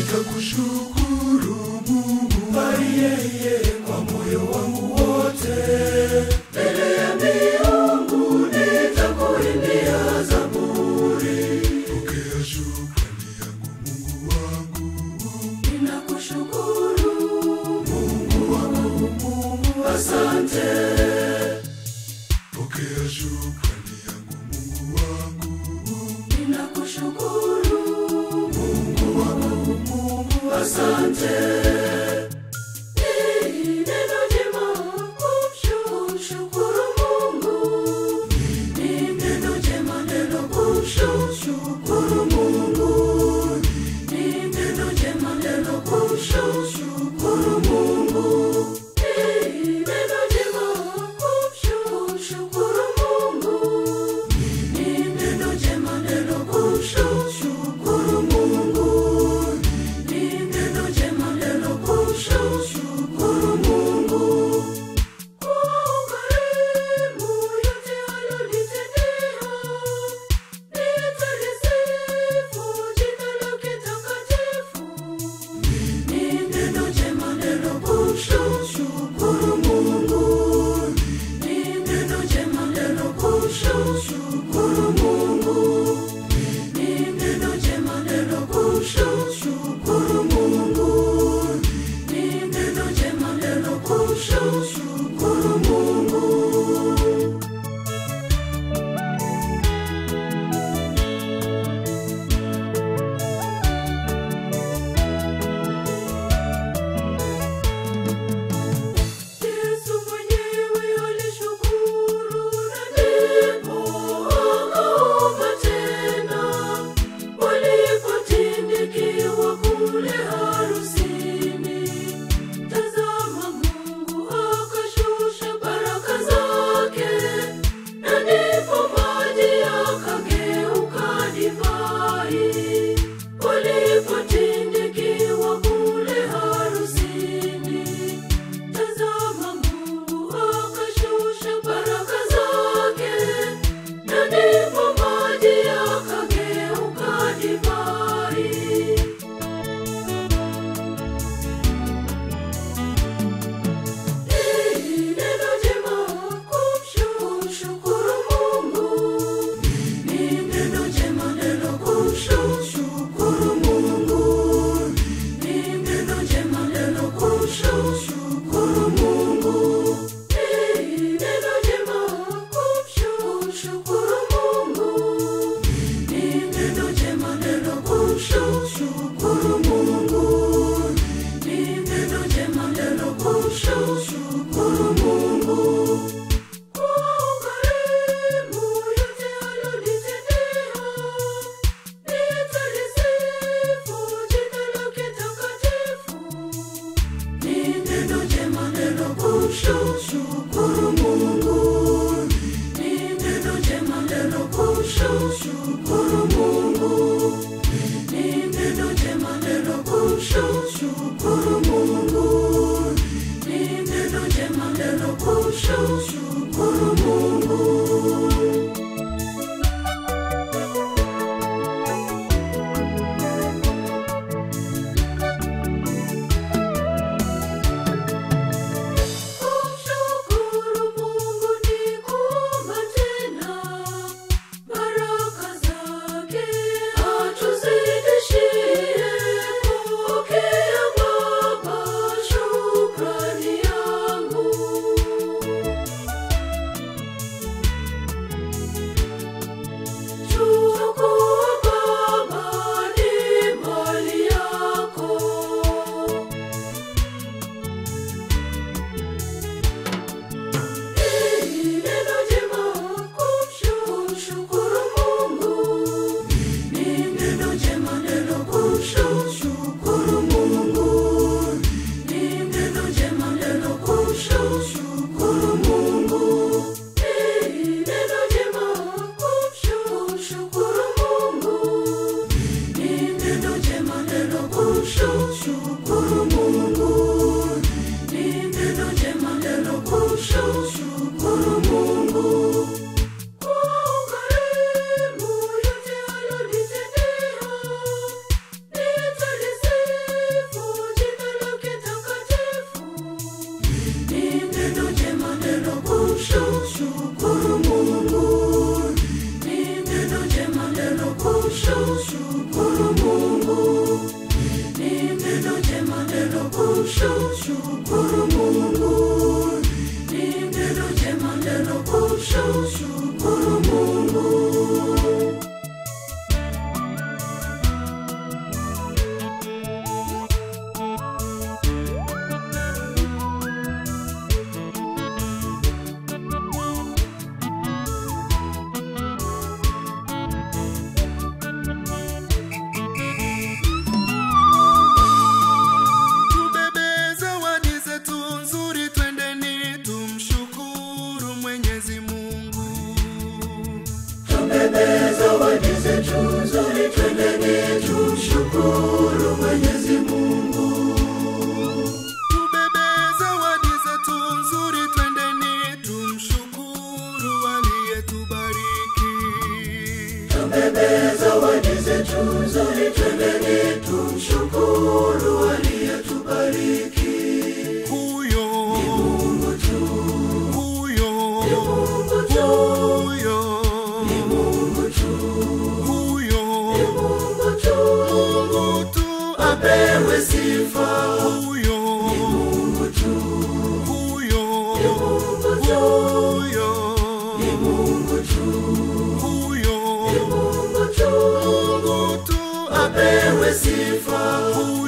Nitakushukuru Mungu kwa moyo wangu wote. Mbele ya miungu nitakuimbia zaburi. Pokea shukrani yangu Mungu wangu. Ninakushukuru Mungu wangu, Mungu asante. Pokea shukrani yangu Mungu wangu. Ninakushukuru Mungu wangu, Mungu asante. Neno jema kumshukuru Mungu. Ni neno jema neno kumshukuru Mungu. Ni neno jema neno kumshukuru Mungu. Neno jema kumshukuru Mungu. Ni neno jema neno kumshukuru Mungu. Ni neno jema neno kumshukuru Mungu. Kwa ukarimu yote alonitendea, nitalisifu jina lake takatifu. Ni neno jema neno kumshukuru Mungu. Ni neno jema neno kumshukuru Mungu. Ni neno jema neno kumshukuru Mungu. Ni neno jema neno kumshukuru Mungu. Yesu mwenyewe alishukuru na ndipo akaomba tena. Walipotindikiwa kule harusini, tazama Mungu akashusha baraka zake, na ndipo maji yakageuka divai. Walipotindikiwa kule harusini, tazama Mungu akashusha baraka zake, na ndipo maji yakageuka divai. Neno jema kumshukuru Mungu. Ni neno jema neno kumshukuru Mungu. Ni neno jema neno kumshukuru Mungu. Neno jema kumshukuru Mungu. Ni neno jema neno kumshukuru Mungu. Ni neno jema neno kumshukuru Mungu. Kwa ukarimu yote alonitendea, nitalisifu jina lake takatifu. Ni neno jema neno kumshukuru Mungu. Ni neno jema neno kumshukuru Mungu. Ni neno jema neno kumshukuru Mungu. Ni neno jema neno kumshukuru Mungu. Kumshukuru Mungu ni kuomba tena, baraka zake atuzidishie. Pokea Baba shukrani yangu. Chukua Baba ni mali yako. Neno jema kumshukuru Mungu. Ni neno jema neno kumshukuru Mungu. Ni neno jema neno kumshukuru Mungu. Neno jema kumshukuru Mungu. Ni neno jema neno kumshukuru Mungu. Ni neno jema neno kumshukuru Mungu. Kwa ukarimu yote alonitendea, mzuri, twendeni tumshukuru aliyetubariki. Huyo Ni Mungu tu, huyo ni Mungu tu, huyo ni Mungu tu, huyo ni Mungu tu, Mungu tu apewe sifa. Huyo Ni Mungu tu, huyo ni Mungu tu, huyo ni Mungu tu, huyo ni Mungu tu, Mungu tu apewe sifa. Huyo.